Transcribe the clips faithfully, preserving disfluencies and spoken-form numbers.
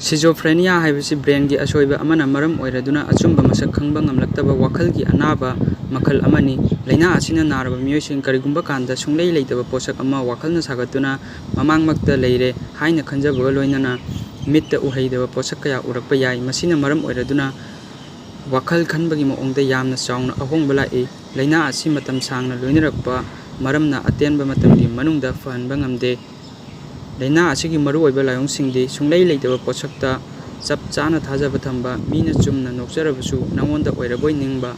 Schizophrenia ꯍꯥꯏꯕꯁꯤ brainꯒꯤ ꯑꯁꯣꯏꯕ ꯑꯃꯅ ꯃꯔꯝ ꯑꯣꯏꯔꯗꯨꯅ ꯑꯆꯨꯝꯕ ꯃꯁꯛ ꯈꯪꯕ ꯉꯝꯂꯛꯇꯕ ꯋꯥꯈꯜꯒꯤ ꯑꯅꯥꯕ ꯃꯈꯜ ꯑꯃꯅꯤ꯫ ꯂꯥꯏꯅꯥ ꯑꯁꯤꯅ ꯅꯥꯔꯕ ꯃꯤꯑꯣꯏꯁꯤꯡ ꯀꯔꯤꯒꯨꯝꯕ ꯀꯥꯟꯗ ꯁꯨꯡꯂꯩ ꯂꯩꯇꯕ ꯄꯣꯠꯁꯛ ꯑꯃ ꯋꯥꯈꯜꯅ ꯁꯥꯒꯠꯇꯨꯅ ꯃꯃꯥꯡꯃꯛꯇ ꯂꯩꯔꯦ ꯍꯥꯏꯅ ꯈꯟꯖꯕꯒ ꯂꯣꯏꯅꯅ ꯃꯤꯠꯇ ꯎꯍꯩꯗꯕ ꯄꯣꯠꯁꯛ ꯀꯌꯥ ꯎꯔꯛꯄ ꯌꯥꯏ꯫ ꯃꯁꯤꯅ ꯃꯔꯝ ꯑꯣꯏꯔꯗꯨꯅ ꯋꯥꯈꯜ ꯈꯟꯕꯒꯤ ꯃꯑꯣꯡꯗ ꯌꯥꯝꯅ ꯆꯥꯎꯅ ꯑꯍꯣꯡꯕ ꯂꯥꯛꯏ꯫ ꯂꯥꯏꯅꯥ ꯑꯁꯤ ꯃꯇꯝ ꯁꯥꯡꯅ ꯂꯣꯏꯅꯔꯛꯄ ꯃꯔꯝꯅ ꯑꯇꯦꯟꯕ ꯃꯇꯝꯒꯤ ꯃꯅꯨꯡꯗ ꯐꯍꯟꯕ ꯉꯝꯗꯦ꯫ ꯂꯥꯏꯅꯥ ꯑꯁꯤꯒꯤ ꯃꯔꯨꯑꯣꯏꯕ ꯂꯥꯏꯑꯣꯡꯁꯤꯡꯗꯤ ꯁꯨꯡꯂꯩ ꯂꯩꯇꯕ ꯄꯣꯠꯁꯛꯇ ꯆꯞ ꯆꯥꯅ ꯊꯥꯖꯕ ꯊꯝꯕ, ꯃꯤꯅ ꯆꯨꯝꯅ ꯅꯣꯛꯆꯔꯕꯁꯨ ꯅꯉꯣꯟꯗ ꯑꯣꯏꯔꯕꯣꯏ ꯅꯤꯡꯕ,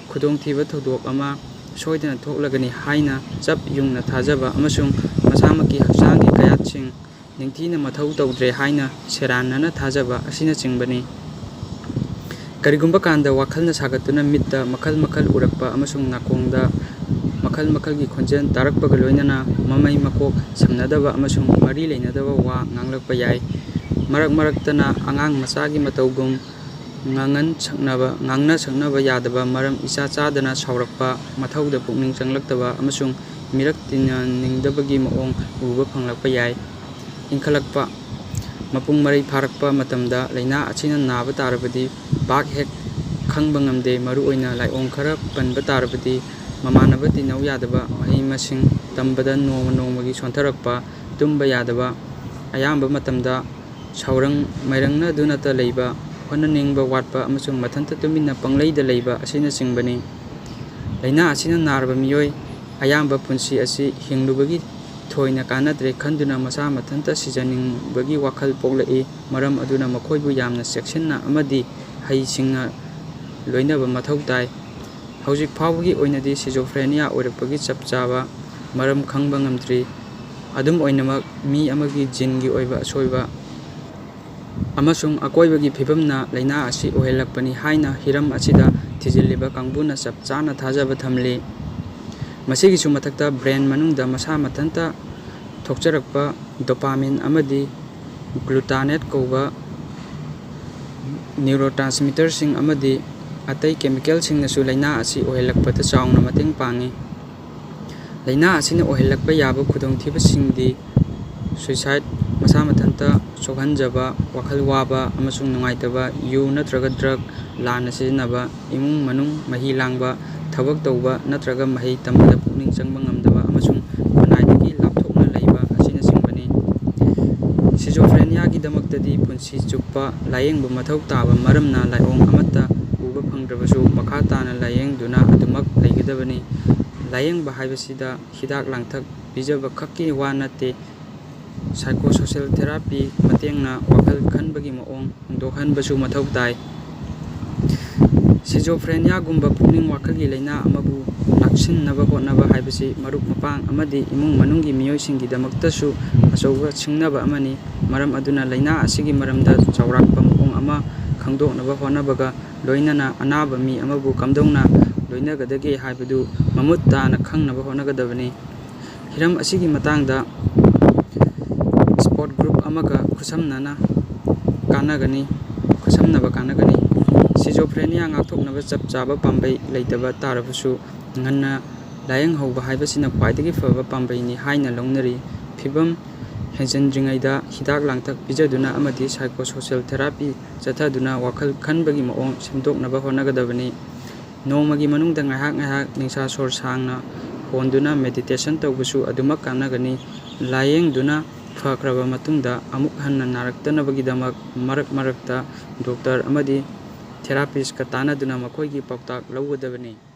ꯈꯨꯗꯣꯡꯊꯤꯕ ꯊꯧꯗꯣꯛ ꯑꯃ ꯁꯣꯏꯗꯅ ꯊꯣꯛꯂꯒꯅꯤ ꯍꯥꯏꯅ ꯆꯞ ꯌꯨꯡꯅ ꯊꯥꯖꯕ ꯑꯃꯁꯨꯡ ꯃꯁꯥꯃꯛꯀꯤ ꯍꯛꯆꯥꯡꯒꯤ ꯀꯌꯥꯠꯁꯤꯡ ꯅꯤꯡꯊꯤꯅ ꯃꯊꯧ ꯇꯧꯗ꯭ꯔꯦ ꯍꯥꯏꯅ ꯁꯦꯔꯥꯟꯅꯅ ꯊꯥꯖꯕ ꯑꯁꯤꯅꯆꯤꯡꯕꯅꯤ꯫ ꯀꯔꯤꯒꯨꯝꯕ ꯀꯥꯟꯗ ꯋꯥꯈꯜꯅ ꯁꯥꯒꯠꯇꯨꯅ ꯃꯤꯠꯇ ꯃꯈꯜ ꯃꯈꯜ ꯎꯔꯛꯄ ꯑꯃꯁꯨꯡ ꯅꯥꯀꯣꯡꯗ ꯃꯈꯜ ꯃꯈꯜꯒꯤ ꯈꯣꯟꯖꯦꯜ ꯇꯥꯔꯛꯄꯒ ꯂꯣꯏꯅꯅ ꯃꯃꯩ ꯃꯀꯣꯛ ꯁꯝꯅꯗꯕ ꯑꯃꯁꯨꯡ ꯃꯔꯤ ꯂꯩꯅꯗꯕ ꯋꯥ ꯉꯥꯡꯂꯛꯄ ꯌꯥꯏ꯫ ꯃꯔꯛ ꯃꯔꯛꯇꯅ ꯑꯉꯥꯡ ꯃꯆꯥꯒꯤ ꯃꯇꯧꯒꯨꯝ ꯉꯥꯡꯍꯟ ꯁꯛꯅꯕ, ꯉꯥꯡꯅ ꯁꯛꯅꯕ ꯌꯥꯗꯕ, ꯃꯔꯝ ꯏꯆꯥ ꯆꯥꯗꯅ ꯁꯥꯎꯔꯛꯄ, ꯃꯊꯧꯗ ꯄꯨꯛꯅꯤꯡ ꯆꯪꯂꯛꯇꯕ ꯑꯃꯁꯨꯡ ꯃꯤꯔꯛ ꯇꯤꯟꯅꯅꯤꯡꯗꯕꯒꯤ ꯃꯑꯣꯡ ꯎꯕ ꯐꯪꯂꯛꯄ ꯌꯥꯏ꯫ ꯏꯟꯈꯠꯂꯛꯄ꯫ ꯃꯄꯨꯡ ꯃꯔꯩ ꯐꯥꯔꯛꯄ ꯃꯇꯝꯗ ꯂꯥꯏꯅꯥ ꯑꯁꯤꯅ ꯅꯥꯕ ꯇꯥꯔꯕꯗꯤ ꯄꯥꯛ ꯍꯦꯛ ꯈꯪꯕ ꯉꯝꯗꯦ꯫ ꯃꯔꯨꯑꯣꯏꯅ ꯂꯥꯏꯑꯣꯡ ꯈꯔ ꯄꯟꯕ ꯇꯥꯔꯕꯗꯤ ꯃꯃꯥꯟꯅꯕ ꯇꯤꯟꯅꯧ ꯌꯥꯗꯕ, ꯃꯍꯩ ꯃꯁꯤꯡ ꯇꯝꯕꯗ ꯅꯣꯡꯃ ꯅꯣꯡꯃꯒꯤ ꯁꯣꯟꯊꯔꯛꯄ, ꯇꯨꯝꯕ ꯌꯥꯗꯕ, ꯑꯌꯥꯝꯕ ꯃꯇꯝꯗ ꯁꯥꯎꯔꯪ ꯃꯥꯏꯔꯪꯅꯗꯨꯅꯇ ꯂꯩꯕ, ꯍꯣꯠꯅꯅꯤꯡꯕ ꯋꯥꯠꯄ ꯑꯃꯁꯨꯡ ꯃꯊꯟꯇ ꯇꯨꯃꯤꯟꯅ ꯄꯪꯂꯩꯗ ꯂꯩꯕ ꯑꯁꯤꯅꯆꯤꯡꯕꯅꯤ꯫ ꯂꯥꯏꯅꯥ ꯑꯁꯤꯅ ꯅꯥꯔꯕ ꯃꯤꯑꯣꯏ ꯑꯌꯥꯝꯕ ꯄꯨꯟꯁꯤ ꯑꯁꯤ ꯍꯤꯡꯂꯨꯕꯒꯤ ꯊꯣꯏꯅ ꯀꯥꯟꯅꯗ꯭ꯔꯦ ꯈꯟꯗꯨꯅ ꯃꯁꯥ ꯃꯊꯟꯇ ꯁꯤꯖꯅꯤꯡꯕꯒꯤ ꯋꯥꯈꯜ ꯄꯣꯛꯂꯛꯏ꯫ ꯃꯔꯝ ꯑꯗꯨꯅ ꯃꯈꯣꯏꯕꯨ ꯌꯥꯝꯅ ꯆꯦꯛꯁꯤꯟꯅ ꯑꯃꯗꯤ ꯍꯩꯁꯤꯡꯅ ꯂꯣꯏꯅꯕ ꯃꯊꯧ ꯇꯥꯏ꯫ ꯍꯧꯖꯤꯛ ꯐꯥꯎꯕꯒꯤ ꯑꯣꯏꯅꯗꯤ schizophrenia ꯑꯣꯏꯔꯛꯄꯒꯤ ꯆꯞ ꯆꯥꯕ ꯃꯔꯝ ꯈꯪꯕ ꯉꯝꯗ꯭ꯔꯤ꯫ ꯑꯗꯨꯝ ꯑꯣꯏꯅꯃꯛ, ꯃꯤ ꯑꯃꯒꯤ geneꯒꯤ ꯑꯣꯏꯕ ꯑꯁꯣꯏꯕ ꯑꯃꯁꯨꯡ ꯑꯀꯣꯏꯕꯒꯤ ꯐꯤꯕꯝꯅ ꯂꯥꯏꯅꯥ ꯑꯁꯤ ꯑꯣꯏꯍꯜꯂꯛꯄꯅꯤ ꯍꯥꯏꯅ ꯍꯤꯔꯝ ꯑꯁꯤꯗ ꯊꯤꯖꯤꯜꯂꯤꯕ ꯀꯥꯡꯕꯨꯅ ꯆꯞ ꯆꯥꯅ ꯊꯥꯖꯕ ꯊꯝꯂꯤ꯫ ꯃꯁꯤꯒꯤꯁꯨ ꯃꯊꯛꯇ, brain ꯃꯅꯨꯡꯗ ꯃꯁꯥ ꯃꯊꯟꯇ ꯊꯣꯛꯆꯔꯛꯄ dopamine ꯑꯃꯗꯤ glutamate ꯀꯧꯕ neurotransmitterꯁꯤꯡ ꯑꯃꯗꯤ ꯑꯇꯩ chemicalꯁꯤꯡꯅꯁꯨ ꯂꯥꯏꯅꯥ ꯑꯁꯤ ꯑꯣꯏꯍꯜꯂꯛꯄꯗ ꯆꯥꯎꯅ ꯃꯇꯦꯡ ꯄꯥꯡꯏ꯫ ꯂꯥꯏꯅꯥ ꯑꯁꯤꯅ ꯑꯣꯏꯍꯜꯂꯛꯄ ꯌꯥꯕ ꯈꯨꯗꯣꯡꯊꯤꯕꯁꯤꯡꯗꯤ suicide, ꯃꯁꯥ ꯃꯊꯟꯇ ꯁꯣꯛꯍꯟꯖꯕ, ꯋꯥꯈꯜ ꯋꯥꯕ ꯑꯃꯁꯨꯡ ꯅꯨꯡꯉꯥꯏꯇꯕ, ꯌꯨ ꯅꯠꯇ꯭ꯔꯒ ꯗ꯭ꯔꯒ ꯂꯥꯟꯅ ꯁꯤꯖꯤꯟꯅꯕ, ꯏꯃꯨꯡ ꯃꯅꯨꯡ ꯃꯍꯤ ꯂꯥꯡꯕ, ꯊꯕꯛ ꯇꯧꯕ ꯅꯠꯇ꯭ꯔꯒ ꯃꯍꯩ ꯇꯝꯕꯗ ꯄꯨꯛꯅꯤꯡ ꯆꯪꯕ ꯉꯝꯗꯕ ꯑꯃꯁꯨꯡ ꯈꯨꯟꯅꯥꯏꯗꯒꯤ ꯂꯥꯞꯊꯣꯛꯅ ꯂꯩꯕ ꯑꯁꯤꯅꯆꯤꯡꯕꯅꯤ꯫ ꯁꯤꯖꯣꯐ꯭ꯔꯦꯅꯤꯌꯥꯒꯤꯗꯃꯛꯇꯗꯤ ꯄꯨꯟꯁꯤ ꯆꯨꯞꯄ ꯂꯥꯌꯦꯡꯕ ꯃꯊꯧ ꯇꯥꯕ ꯃꯔꯝꯅ ꯂꯥꯏꯑꯣꯡ ꯑꯃꯠꯇ ꯎꯕ ꯐꯪꯗ꯭ꯔꯕꯁꯨ ꯃꯈꯥ ꯇꯥꯅ ꯂꯥꯌꯦꯡꯗꯨꯅ ꯑꯗꯨꯃꯛ ꯂꯩꯒꯗꯕꯅꯤ꯫ ꯂꯥꯌꯦꯡꯕ ꯍꯥꯏꯕꯁꯤꯗ ꯍꯤꯗꯥꯛ ꯂꯥꯡꯊꯛ ꯄꯤꯖꯕ ꯈꯛꯀꯤ ꯋꯥ ꯅꯠꯇꯦ꯫ Psychosocial therapy ꯃꯇꯦꯡꯅ ꯋꯥꯈꯜ ꯈꯟꯕꯒꯤ ꯃꯑꯣꯡ ꯍꯣꯡꯗꯣꯛꯍꯟꯕꯁꯨ ꯃꯊꯧ ꯇꯥꯏ꯫ ꯁꯤꯖꯣꯐ꯭ꯔꯦꯅꯤꯌꯥꯒꯨꯝꯕ ꯄꯨꯛꯅꯤꯡ ꯋꯥꯈꯜꯒꯤ ꯂꯥꯏꯅꯥ ꯑꯃꯕꯨ ꯂꯥꯛꯁꯤꯟꯅꯕ ꯍꯣꯠꯅꯕ ꯍꯥꯏꯕꯁꯤ ꯃꯔꯨꯞ ꯃꯄꯥꯡ ꯑꯃꯗꯤ ꯏꯃꯨꯡ ꯃꯅꯨꯡꯒꯤ ꯃꯤꯑꯣꯏꯁꯤꯡꯒꯤꯗꯃꯛꯇꯁꯨ ꯑꯆꯧꯕ ꯁꯤꯡꯅꯕ ꯑꯃꯅꯤ꯫ ꯃꯔꯝ ꯑꯗꯨꯅ ꯂꯥꯏꯅꯥ ꯑꯁꯤꯒꯤ ꯃꯔꯝꯗ ꯆꯥꯎꯔꯥꯛꯄ ꯃꯑꯣꯡ ꯑꯃ ꯈꯪꯗꯣꯛꯅꯕ ꯍꯣꯠꯅꯕꯒ ꯂꯣꯏꯅꯅ ꯑꯅꯥꯕ ꯃꯤ ꯑꯃꯕꯨ ꯀꯝꯗꯧꯅ ꯂꯣꯏꯅꯒꯗꯒꯦ ꯍꯥꯏꯕꯗꯨ ꯃꯃꯨꯠ ꯇꯥꯅ ꯈꯪꯅꯕ ꯍꯣꯠꯅꯒꯗꯕꯅꯤ꯫ ꯍꯤꯔꯝ ꯑꯁꯤꯒꯤ ꯃꯇꯥꯡꯗ support group ꯑꯃꯒ ꯈꯨꯠꯁꯝꯅꯅ ꯀꯥꯟꯅꯒꯅꯤ, ꯈꯨꯠꯁꯝꯅꯕ ꯀꯥꯟꯅꯒꯅꯤ꯫ ꯁꯤꯖꯣꯐ꯭ꯔꯦꯅꯤꯌꯥ ꯉꯥꯛꯊꯣꯛꯅꯕ ꯆꯞ ꯆꯥꯕ ꯄꯥꯝꯕꯩ ꯂꯩꯇꯕ ꯇꯥꯔꯕꯁꯨ, ꯉꯟꯅ ꯂꯥꯌꯦꯡꯍꯧꯕ ꯍꯥꯏꯕꯁꯤꯅ ꯈ꯭ꯋꯥꯏꯗꯒꯤ ꯐꯕ ꯄꯥꯝꯕꯩꯅꯤ ꯍꯥꯏꯅ ꯂꯧꯅꯔꯤ꯫ ꯐꯤꯚꯝ ꯍꯦꯟꯖꯤꯟꯗ꯭ꯔꯤꯉꯩꯗ ꯍꯤꯗꯥꯛ ꯂꯥꯡꯊꯛ ꯄꯤꯖꯗꯨꯅ ꯑꯃꯗꯤ psychosocial therapy ꯆꯠꯊꯗꯨꯅ ꯋꯥꯈꯜ ꯈꯟꯕꯒꯤ ꯃꯑꯣꯡ ꯁꯦꯝꯗꯣꯛꯅꯕ ꯍꯣꯠꯅꯒꯗꯕꯅꯤ꯫ ꯅꯣꯡꯃꯒꯤ ꯃꯅꯨꯡꯗ ꯉꯥꯏꯍꯥꯛ ꯉꯥꯏꯍꯥꯛ ꯅꯤꯡꯁꯥ ꯁꯣꯔ ꯁꯥꯡꯅ ꯍꯣꯟꯗꯨꯅ meditation ꯇꯧꯕꯁꯨ ꯑꯗꯨꯃꯛ ꯀꯥꯟꯅꯒꯅꯤ꯫ ꯂꯥꯌꯦꯡꯗꯨꯅ ꯐꯈ꯭ꯔꯕ ꯃꯇꯨꯡꯗ ꯑꯃꯨꯛ ꯍꯟꯅ ꯅꯥꯔꯛꯇꯅꯕꯒꯤꯗꯃꯛ ꯃꯔꯛ ꯃꯔꯛꯇ doctor ꯑꯃꯗꯤ therapistꯀ ꯇꯥꯟꯅꯗꯨꯅ ꯃꯈꯣꯏꯒꯤ ꯄꯥꯎꯇꯥꯛ ꯂꯧꯒꯗꯕꯅꯤ꯫